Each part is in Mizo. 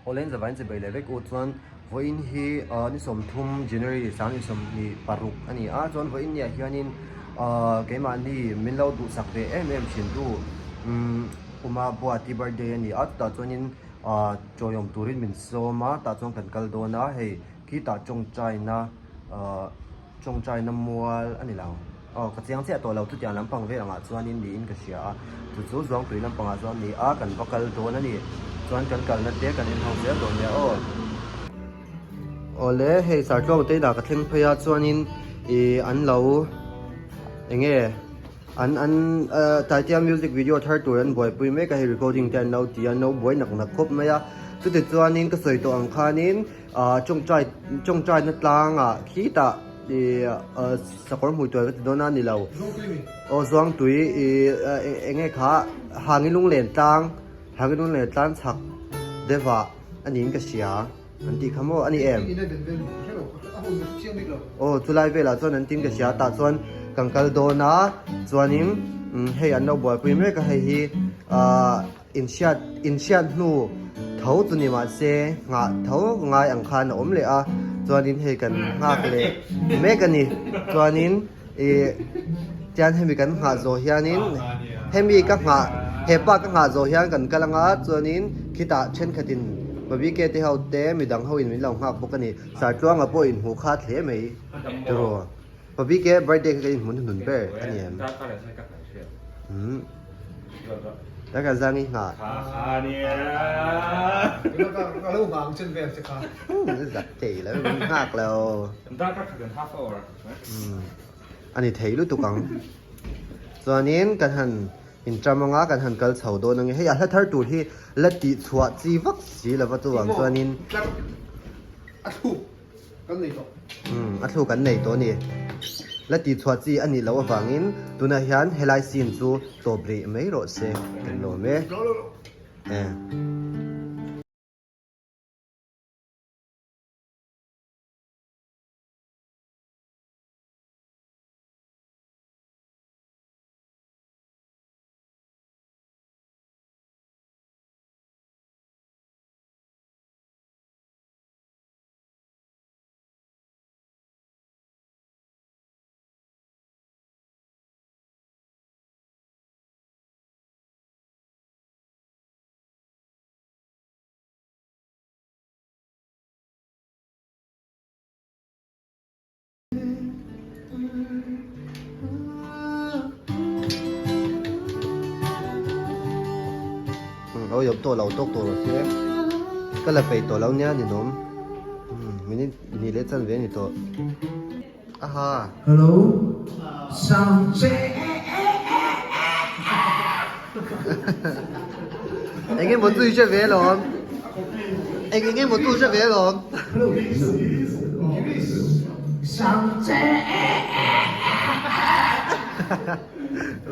Awle in zavain chibai leh vek u chuan vawiin hi ahh ni sawmthum January 2026 a ni a chuan vawiin ni ah hianin ahh keimahni min lo duhsak ve em em thin tu umm Uma Buati birthday a ni a chutah chuanin ahh chawiawm turin min sawm a tah chuan kan kal dawn a hei khitah tawngtaina ahh Tawngtaina mual a ni lo. Aw, ka chiang chiah tawh lo. Chutiang lampang vel angah chuanin niin ka hria a. Chu chu Zuangtui lampangah chuan ni a, kan va kal dawn a ni. Chuan kan kalna te kan en ho zel dawn nia aw. Awle, hei Sartluang te inah ka thleng phei a, chuanin ih an lo eng nge an an Taitea music video thar tur an buaipui mek a, hei recording te an lo ti a, an lo buai nak nak khawp mai a. Chutichuanin ka sawi tawh ang khanin. Ahh tawngtai tawngtaina tlangah khitah ih ah sakawr hmui tuai ka ti dawn a ni lo aw zuangtui ih eng nge kha hangi lunglen tlang hangi lunglen tlang chhak deuh ah a niin ka hria an tih kha maw a ni em aw chulai velah chuan an tin ka hria tah chuan kan kal dawn a chuanin hei an lo buaipui mek a hei hi ahh. Inhriat inhriat hnu tho chu ni mah se nghah tho ngai ang khan a awm leh a, chuanin hei kan nghak leh mek a ni. Chuanin ih tian hemi kan nghah zawh hianin hemi ka nghah hepa ka nghah zawh hian kan kal anga chuanin khitah thenkhatin Babike te ho te midang ho in min lo nghak bawk a ni. Sartluanga pawh inhmuh khat hle mai tiraw. Pabike birthday kha kan inhmun hnun ber a ni em? Umm. Taka zang i nghah. Zak thei lo, min nghak lo. Umm. A ni thei lutuk ang. Chuanin kan han inṭam anga kan han kal chho dawn ange. Hei a hla thar tur hi la tih chhuah chi vak si lova chuvang chuanin. Kan nei tawh. Umm, a thluk an nei tawh a ni. La tihchhuah chi a nih loh avangin tunah hian helai scene chu tawp rih mai rawh se kan lawm e. E. Aw yawp tawh lo tawk tawh rawh se ka la peih tawh lo nia ninawm minute ni leh chan ve a ni tawh aha. Hello sound check. Eng emaw chu i hre ve alawm eng eng emaw chu i hre ve alawm. Hello sound check.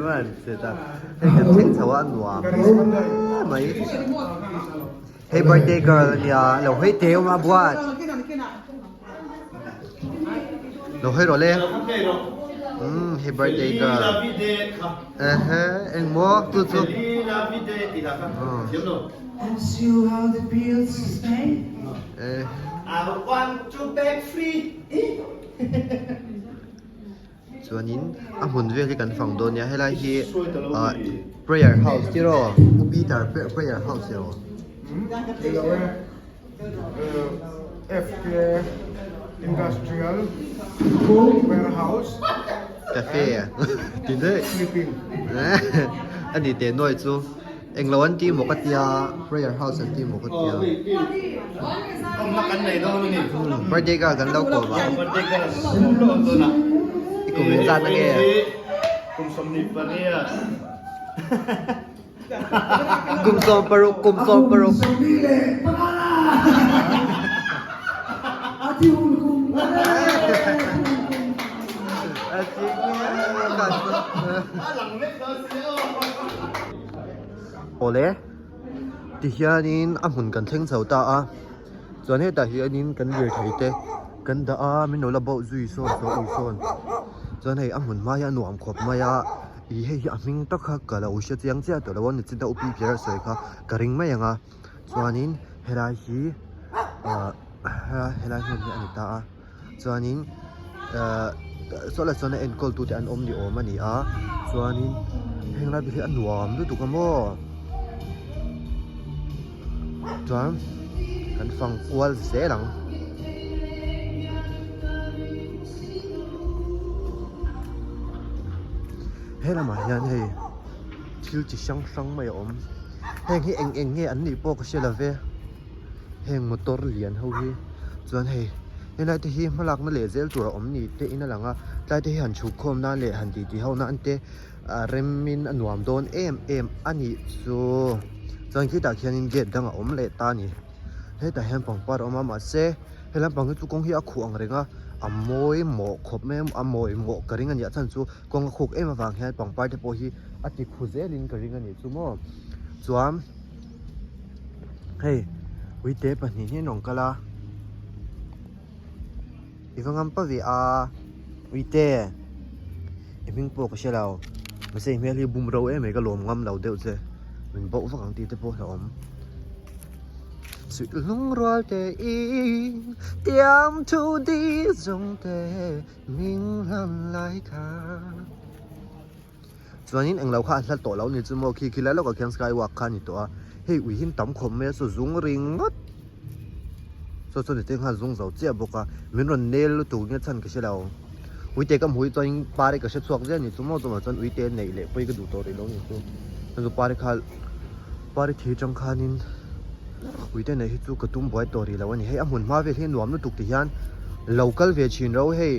Chuan che ta hei kan thleng chho a a nuam hle mai hei birthday girl a nia lo hawi teh awm a buat lo hawi rawh le umm hei birthday girl ehe engmaw chu chu eh. Chuanin a hmun vel hi kan fang dawn nia helai hi ah prayer house tiraw Pu Peter prayer house tiraw. Nilo e FK Industrial Warehouse Cafe ti daih Sleeping a ni teh nuai chu. Englo an ti maw ka tia, prayer house an ti maw ka tia. Birthday girl kan lo kawm a. I kum in zat ange. Kum 16, kum 16. Awle, tihianin a hmun kan thleng chho ta a, chuan hetah hianin kan lirthei te kan dah a, min lo la bauh zui sawn sawn ui sawn, chuan hei a hmun hma hi a nuam khawp mai a, ih hei hi a hming tak kha ka lo hre chiang chiah tawh lo a, nichina upi kher a sawi kha ka ring mai ang a, chuanin Helai hi ah helai hmun hi a ni ta a chuanin ah saw lai chuan a enkawl tute an awm ni awm a ni a chuanin heng lai te hi a nuam lutuk a maw chuan kan fang kual zel ang. He lamah hian hei thil chi hrang hrang mai a awm. Heng hi eng eng nge an nih pawh ka hre lo ve heng motor lian ho hi chuan hei helai te hi hmalakna leh zel tur a awm ni te in a lang a tlai te hi han chhuk khawm nan leh han titi ho nan te a rem in a nuam dawn em em a nih chu chuan khitah khianin gate dang a awm leh ta a ni hetah hian pangpar a awm a mahse he lampang hi chu kawng hi a khuh ang reng a a mawi mawh khawp mai a a mawi mawh ka ring a ni a chhan chu kawng a khuk em avang hian pangpar te pawh hi a ti khu zelin ka ring a nih chu maw chuan hei uite pahnih hi an rawn kal a i va ngam pa ve a uite i hming pawh ka hre lo mahse i hmel hi bum ro em mai ka lawm ngam lo deuh che min bauh vak ang tih te pawh hlauhawm. Suih lung rual te in tiam thu di zawng te min hlan lai kha. Chuanin englo kha a hlat tawh lo ni chu maw khi khi lai lawkah khian sky walk kha a ni tawh a, hei ui hin tam khawp mai a saw zung ringawt saw chuan ti khan zung zo chiah bawk a, min rawn nel lutuk nge chhan ka hre lo, uite ka hmuh hi chuan pari ka hre chhuak zel ni chu maw chuvang chuan uite neih leh pawi ka duh tawh rih lo ni chu, chu pari kha pari thir tang khanin uite neih hi chu ka tum buai tawh rih lo a ni, hei a hmun hma vel hi a nuam lutuk ti hian lo kal ve thin ro hei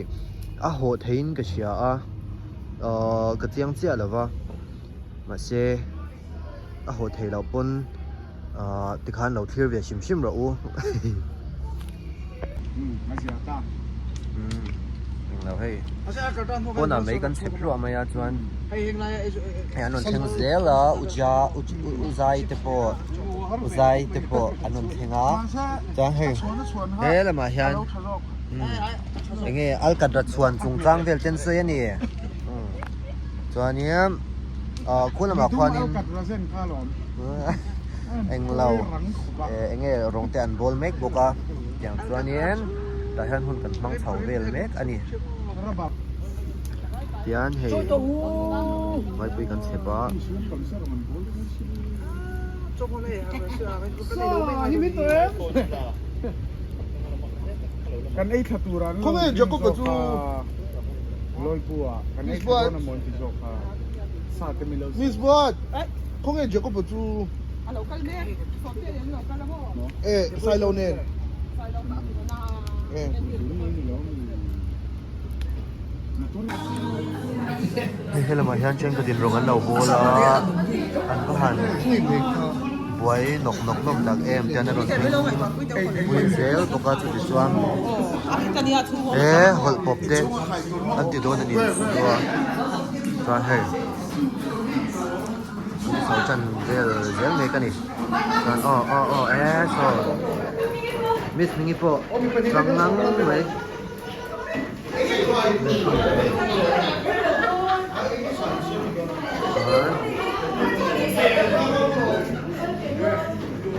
a hawh theiin ka hria a. Ahh ka chiang chiah lo va mahse a haw theih loh pawn ahh tikhan lo thlir ve hrim hrim rawh u englo hei pawnah mai kan chhep hluah mai a chuan hei an rawn thleng zel a uja uzai te pawh uzai te pawh an rawn thleng a chuan hei he lamah hian. Enge alkatra chhuan chungchang vel ten sawi a ni. Chuanin ah khu lamah khuanin englo enge rawng te an bawl mek bawk a tiang chuanin tah hian hun kan hmang chho vel mek a ni. Tian hei vaipui kan chhep a. Kan ei thla tur an lo ti zawk a, Lawipu ah kan ei thla dawn amaw an ti zawk a, sa te mi lo siam. Miss Buat, khawnge Jacob-a chu? A lo kal mek, Sawmte nen an lo kal a maw? E, Sailo nen. Sailo kha a hmu na. E. Hei helamah hian thenkhatin rawng an lo bawl a an va han buai nawk nawk hlawm tak em tian a rawn pui zel bawk a chuti chuan he hawlh pawp te an ti dawn a ni chuan hei an sawi tan vel zel mek a ni chuan aw aw aw e saw miss hmingi pawh chuang ngang mai.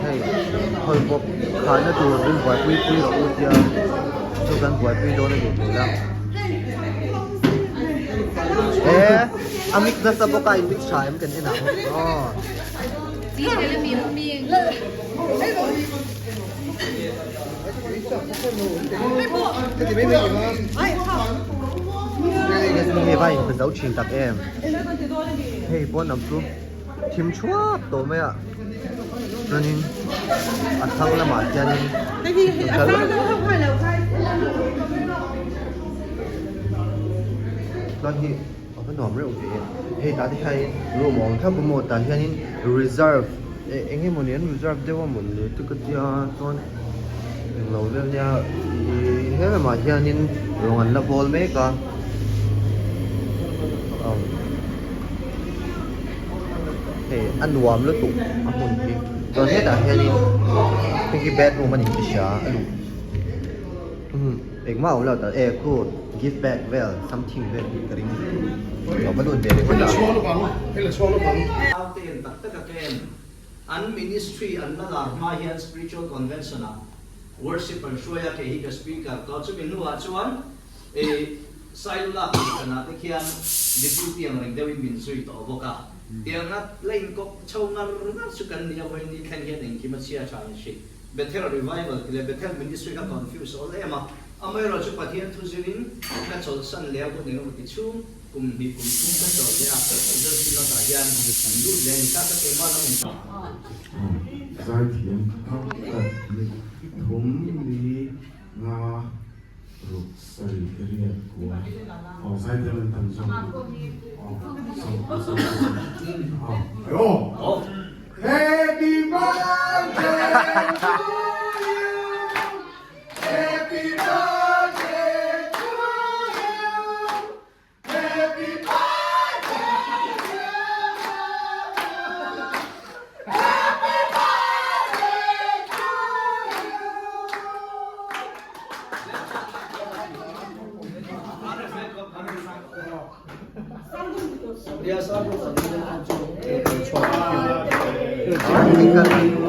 Hei hawi bawk khahna tur min buaipui pui rawh u tia chu kan buaipui dawn a nih hmel a e a mix nasa bawk a in mix tha em kan en ang aw. Hei vai in zo thin tak em hei pawn lam chu thim thuap tawh mai a chuanin a thlang lamah hianin chuan hi a va nuam reuh ve hei tah te hianin room a awm thlap a maw tah hianin reserve eh eng emaw ni an reserve deuh a mawn le te ka tia chuan englo vel nia ihh he lamah hianin rawng an la bawl mek a umm hei a nuam lutuk a hmun hi chuan hetah hianin hei hi bedroom a ni ka hria a luh umm engmah a awm lo ta e khu gift bag vel something vel hi ka ring lo va lut ve ringawt a. An ministry an la lar hma hian Spiritual Convention ah worship an hruai a, kei hi ka speaker tawh. Chumi hnuah chuan i Sailula kohhran ah te khian deputy ang reng deuhin min zui tawh bawk a. Tianga la inkawp chho ngar ngar chu kan nia vawiin thleng hian engkim a chhia tha in hri. Bethel Revival tih leh Bethel Ministry kha confuse awl em a, amaherawh chu Pathian thu zirin ka chawlhsan leh a hun engemaw ti chhung kum hnih kum thum ka chawlh leh a, Mizo Synod ah hian an lut leh a ni kha ka keimah lam in. Zaithiam kha ni thum li nga ruk sarih riat kua aw zaithiam an tam zawk aw sawm aw aw. Happy birthday to you Happy birthday to you Happy birthday dear brother Happy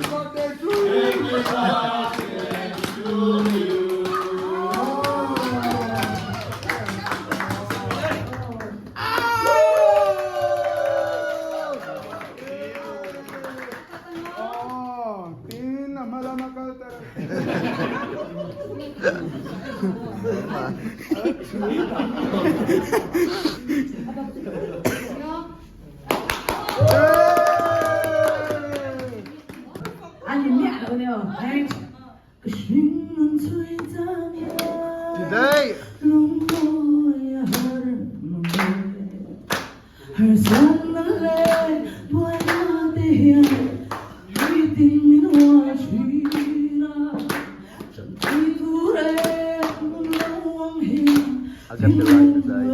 birthday to you. Today. I'll get the right today.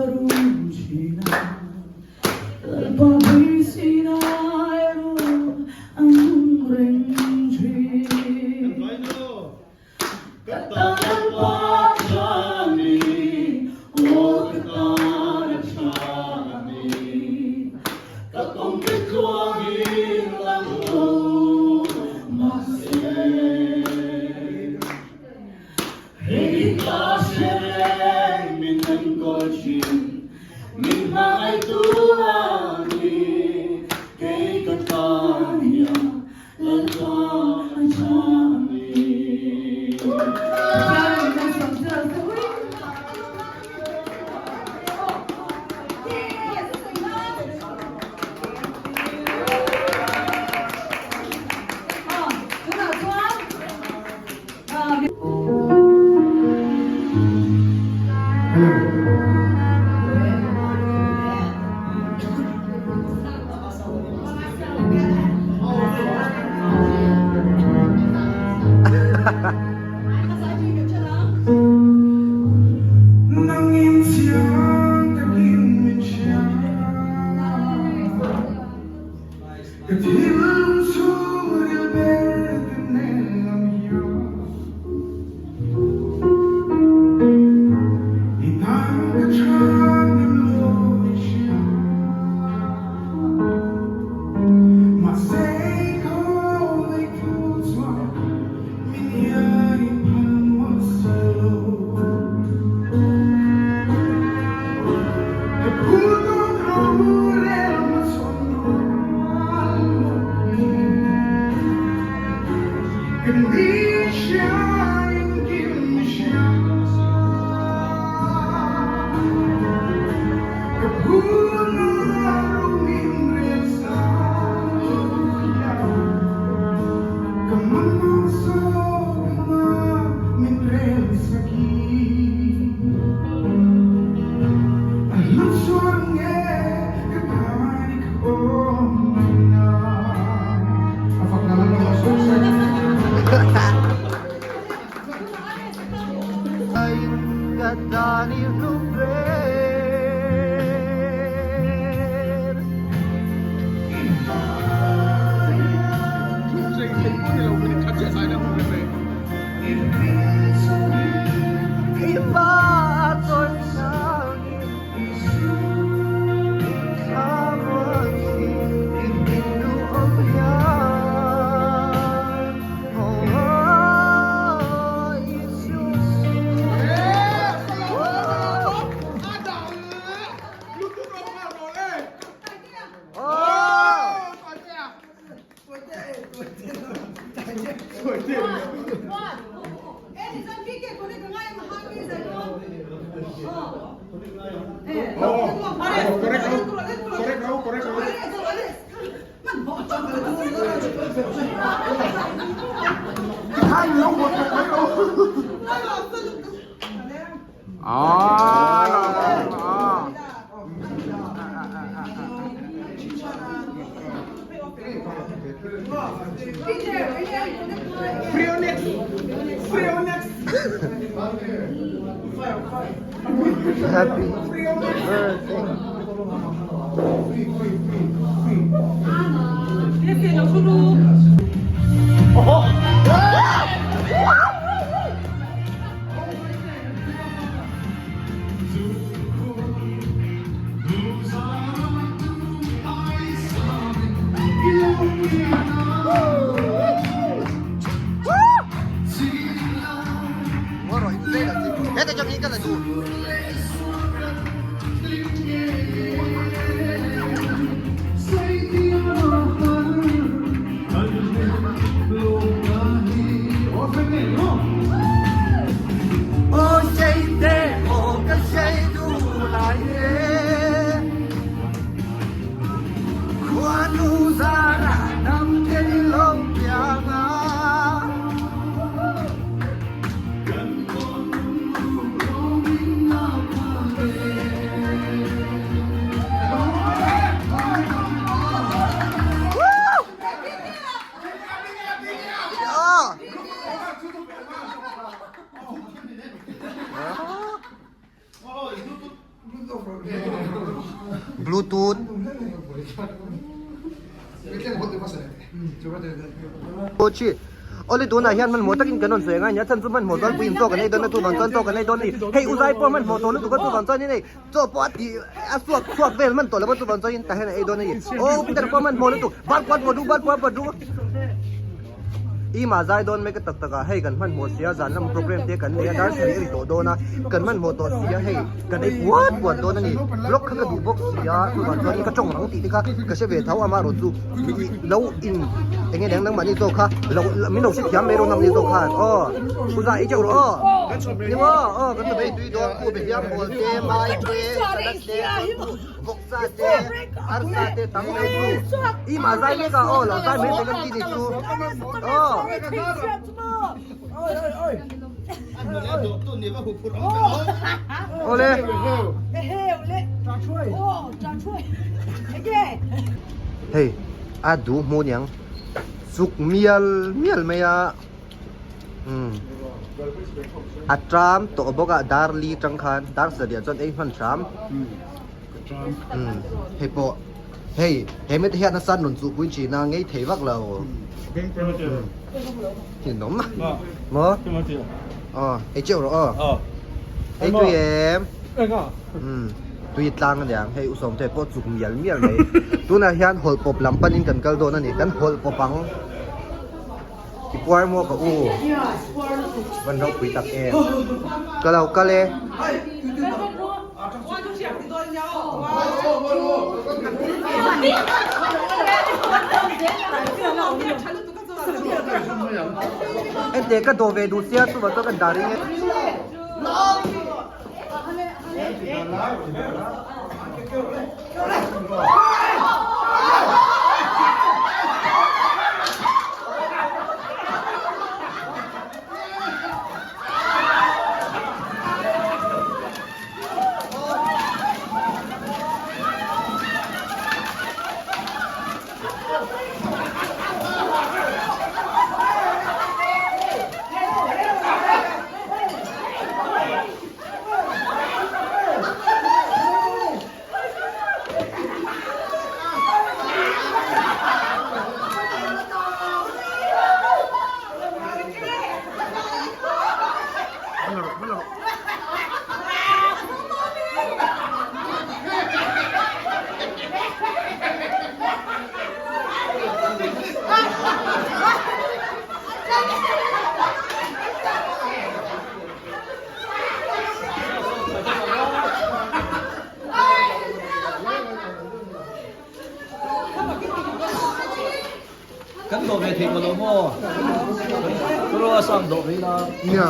Happy birthday. Bluetooth. Chi. Ole tunah hian hmanhmawh takin kan rawn sawi ang a nia chhan chu hmanhmawh chuan puiin chaw kan ei dawn a chuvang chuan chaw kan ei dawn a ni. Hei u zai pawh hmanhmawh tawh lutuk a chuvang chuan in hei chaw pawh a tih a suak chhuak vel hman tawh lo a chuvang chuan in tah hian a ei dawn a ni. Aw Peter pawh hmanhmawh lutuk bal puat pawh duh bal puat pawh duh. I mah zai dawn mai ka tak tak a, hei kan hmanhmawh sia zan lam program te kan nei a, dar sarih a ri tawh dawn a, kan hmanhmawh tawh sia hei kan ei puat puat dawn a ni, vlog kha ka duh bawk sia chuvang chuan ka tawng rang tih te kha ka hre ve tho amaherawh chu lo in eng nge dang nangmahni zawk kha lo min lo hrethiam mai rawh nangmahni zawk khan aw u zah ei teuh rawh aw ni maw aw kan la bei tui dawn khu behliang bawl te mai te salad te Vawksa te, arsa te tam mai chu. I mah zai mek a aw lo zai mai thei kan ti ni chu. Aw. Awle. Hei a duh hmu niang chuk mial mial mai a. Umm a tram tawh bawk a dar li tang khan dar sarih chuan ei hman hram umm hei pawh hei he mite hian a san rawn chuh pui thin a ngei thei vak lo ninawm maw aw ei teuh rawh aw ei tui em umm tui tlang aniang hei u sawmte pawh chuk mial mial mai tunah hian hawlh pawp lam panin kan kal dawn a ni kan hawlh pawp ang. I puar maw ka u? Van ropui tak em. Ka lo kal e. Ente ka dawh ve duh sia chuvang chuan ka dah ring e. Kan dawh ve thei tawh lo maw? Ka a sang dawh ve ila. Nia.